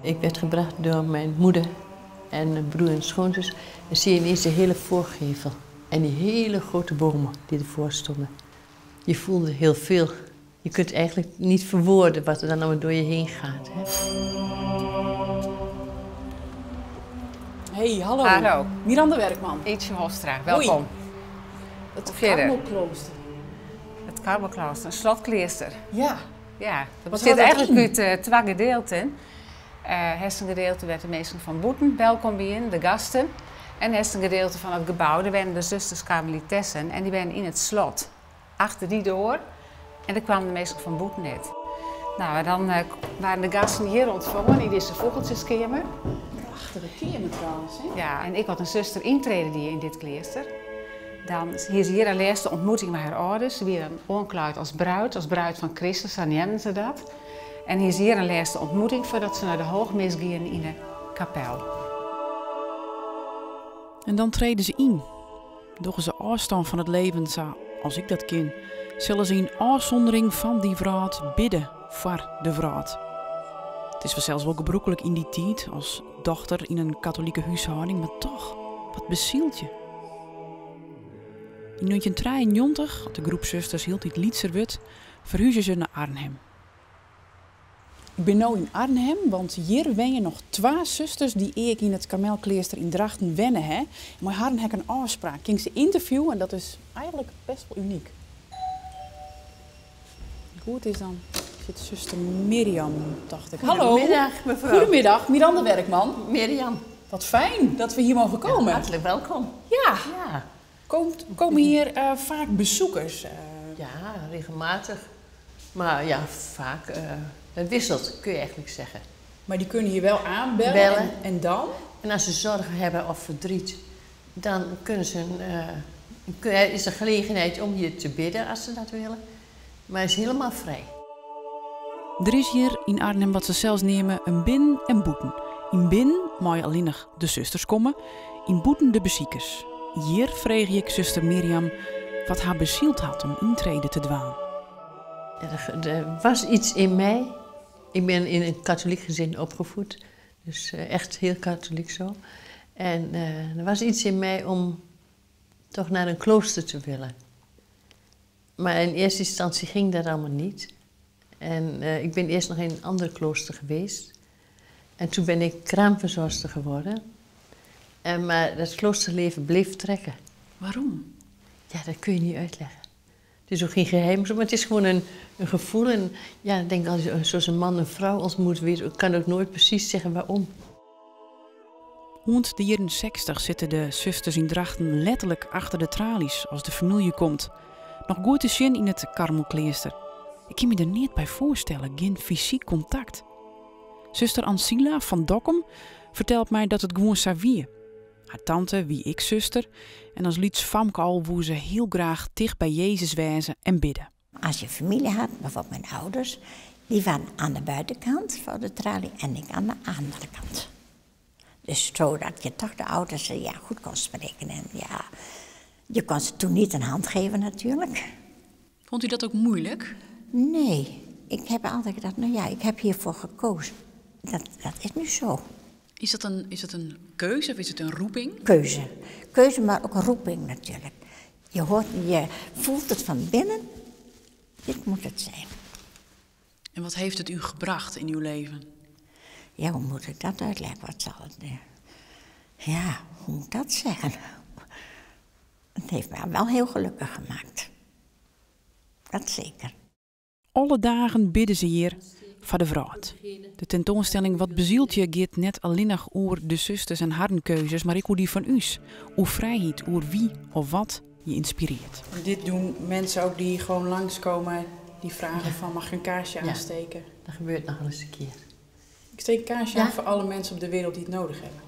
Ik werd gebracht door mijn moeder en mijn broer en schoonzus. En zie je ineens de hele voorgevel en die hele grote bomen die ervoor stonden. Je voelde heel veel. Je kunt eigenlijk niet verwoorden wat er dan allemaal door je heen gaat. Hè? Hey, hallo. Hallo. Miranda Werkman. Ietsje Hofstra, welkom. Hoi. Het Verder. Karmelklooster. Het Karmelklooster, een slotkleester. Ja. Ja, dat Wat bestaat houdt dat eigenlijk uit twee gedeelten. Het een gedeelte werd de meesten van Boeten welkom bij in, de gasten. En het een gedeelte van het gebouw, daar werden de zusters Karmelitessen en die werden in het slot. Achter die door en daar kwamen de meesten van Boeten net. Nou, en dan waren de gasten hier ontvangen in deze vogeltjeskamer. Prachtige kamer trouwens, hè? Ja, en ik had een zuster intreden die in dit klooster. Dan hier is hier haar laatste ontmoeting met haar ouders. Ze werden onkluid als bruid van Christus, dan nemen ze dat. En hier is hier een laatste ontmoeting voordat ze naar de hoogmis gingen in de kapel. En dan treden ze in. Doch ze afstand van het leven, zo als ik dat ken, zullen ze in afzondering van die vrouw bidden voor de vrouw. Het is zelfs wel gebroekelijk in die tijd als dochter in een katholieke huishouding, maar toch, wat bezielt je? In 1993, als de groep zusters hield het Lietserwut, verhuizen ze naar Arnhem. Ik ben nu in Arnhem, want hier wen je nog twee zusters die ik in het Karmelklooster in Drachten wennen. Hè? Maar haar heb ik een afspraak. Ging ze interviewen en dat is eigenlijk best wel uniek. Goed is dan zit zuster Mirjam, dacht ik. Hallo. Goedemiddag, mevrouw. Goedemiddag, Miranda Werkman. Mirjam. Wat fijn dat we hier mogen komen. Ja, hartelijk welkom. Ja. Ja. Komen hier vaak bezoekers? Ja, regelmatig. Maar ja, vaak. Het wisselt, kun je eigenlijk zeggen. Maar die kunnen hier wel aanbellen. Bellen. En dan? En als ze zorgen hebben of verdriet, dan kunnen ze is er gelegenheid om hier te bidden als ze dat willen. Maar het is helemaal vrij. Er is hier in Arnhem wat ze zelfs nemen een bin en boeten. In bin mag je alleen nog de zusters komen, in boeten de beziekers. Hier vreeg ik zuster Mirjam wat haar bezield had om intreden te dwaan. Er was iets in mij. Ik ben in een katholiek gezin opgevoed. Dus echt heel katholiek zo. En er was iets in mij om toch naar een klooster te willen. Maar in eerste instantie ging dat allemaal niet. En ik ben eerst nog in een ander klooster geweest. En toen ben ik kraamverzorgster geworden. Maar dat kloosterleven bleef trekken. Waarom? Ja, dat kun je niet uitleggen. Het is ook geen geheim, maar het is gewoon een gevoel. En ja, ik denk als je, zoals een man een vrouw ontmoet, ik kan ook nooit precies zeggen waarom. Rond de jaren 60 zitten de zusters in Drachten letterlijk achter de tralies als de familie komt. Nog goed te zien in het Karmelklooster. Ik kan me er niet bij voorstellen, geen fysiek contact. Zuster Ancilla van Dokkum vertelt mij dat het gewoon zo wie. Haar tante, wie ik zuster, en als liets famke al woe ze heel graag dicht bij Jezus wezen en bidden. Als je familie had, bijvoorbeeld mijn ouders, die waren aan de buitenkant van de tralie en ik aan de andere kant. Dus zodat je toch de ouders, ja, goed kon spreken. En ja, je kon ze toen niet een hand geven natuurlijk. Vond u dat ook moeilijk? Nee, ik heb altijd gedacht, nou ja, ik heb hiervoor gekozen. Dat is nu zo. Is dat een keuze of is het een roeping? Keuze. Keuze, maar ook een roeping natuurlijk. Je voelt het van binnen. Dit moet het zijn. En wat heeft het u gebracht in uw leven? Ja, hoe moet ik dat uitleggen? Wat zal het nu? Ja, hoe moet ik dat zeggen? Het heeft mij wel heel gelukkig gemaakt. Dat zeker. Alle dagen bidden ze hier voor de vrouw. De tentoonstelling Wat bezielt je gaat net alleen nog over de zusters en haar keuzes, maar ik hoe die van us. Hoe vrijheid, hoe wie of wat je inspireert. En dit doen mensen ook die gewoon langskomen, die vragen van mag ik een kaarsje aansteken? Dat gebeurt nog wel eens een keer. Ik steek een kaarsje aan voor alle mensen op de wereld die het nodig hebben.